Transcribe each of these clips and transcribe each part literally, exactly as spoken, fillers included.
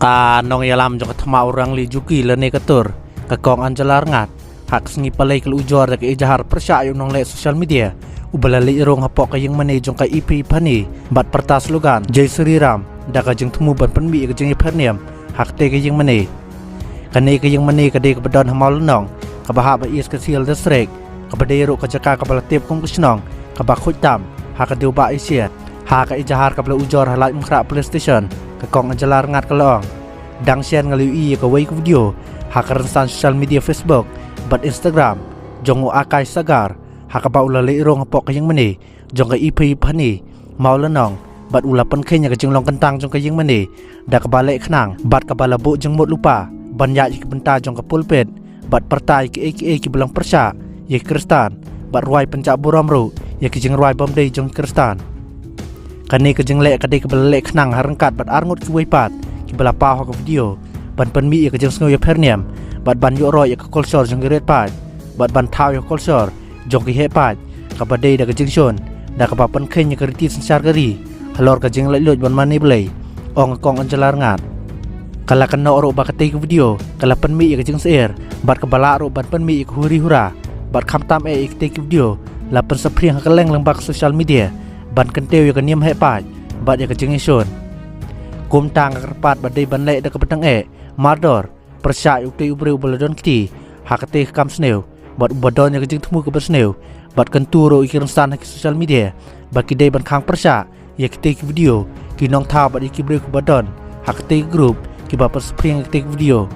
Ka nongïalam jong ka thma u rangli juki lane ka tur, ka Kong Angela Rngat, ha ka sngi Palei ka la ujor da ka ejahar pyrshah ïa u nongleh social media uba la leit rung hapoh ka ïingmane jong ka Ipei Ipani bad pyrta slogan Jai Shri Ram da ka jingthmu ban pynmih ïa ka jingïapher niam ha katei ka ïingmane. Kane ka ïingmane ka dei kaba don ha Mawlynnong, kaba hap ha East Khasi Hills District, kaba dei ruh ka jaka kaba la tip kum ka shnong kaba khuid tam ha ka Dewbah Asia. Ha ka ejahar kaba la ujor ha Laitumkhrah Police Station, ka Kong Angela Rngat ka la ong, dang shen nga la ïohi ïa kawei ka video ha ka rynsan social media Facebook bad Instagram jong u Akai Sagar, ha kaba u la leit rung hapoh ka ïingmane jong ka Ipei Ipani, Mawlynnong, bad u la pynkheiñ ïa ka jinglong kyntang jong ka ïingmane da kaba leh khnang bad kaba la buh jingmut lypa ban ïaid ïa ki bynta jong ka pulpit bad pyrta ïa kiei kiei kiba long pyrshah ïa ki Khristan bad rwai pynjah burom ruh ïa ki jingrwai bym dei jong ki Khristan. Kane ka jingleh ka dei kaba la leh khnang ha ryngkat bad arngut kiwei pat kiba la paw ha ka video ban pynmih ïa ka jingsngew ïapher niam bad ban ïoh roi ïa ka kolshor jong ki riat paid bad ban thaw ïa ka kolshor jong ki heh paid, kaba dei da ka jingshun da kaba pynkheiñ ïa ka riti synshar ka ri halor ka jinglaitluid ban mane Blei, ong ka Kong Angela Rngat. Ka la kynnoh ruh ba katei ka video ka la pynmih ïa ka jingsyier bad kaba lah ruh ban pynmih ïa ka huri hura bad khamtam eh ïa katei ka video la pynsaphriang ha kylleng lyngba ka social media ban kyntiew ïa ka niam heh paid bad ïa ka jingïashun. Kumta nga kyrpad ba dei ban leh da kaba tyngeh, mardor, pyrshah ïa utei u briew uba la don kti ha katei ka kam sniew bad uba don ïa ka jingthmu kaba sniew, bad kyntu ruh ïa ki rynsan ha ki social media ba ki dei ban khang pyrshah ïa kitei ki video, ki nongthaw bad ïa ki briew kiba don ha katei ka group kiba pynsaphriang ïa kitei ki video.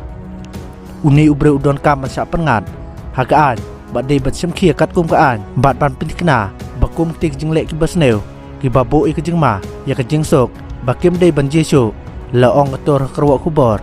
Une u briew u donkam ban shah pynngat ha ka aiñ bad dei ban shim khia katkum ka aiñ bad ban pynthikna ba kum kitei ki jingleh kiba sniew kiba buh ïa ka jingma ïa ka jingsuk ba kim dei ban jia shuh, la ong ka tur ha ka kyrwoh khubor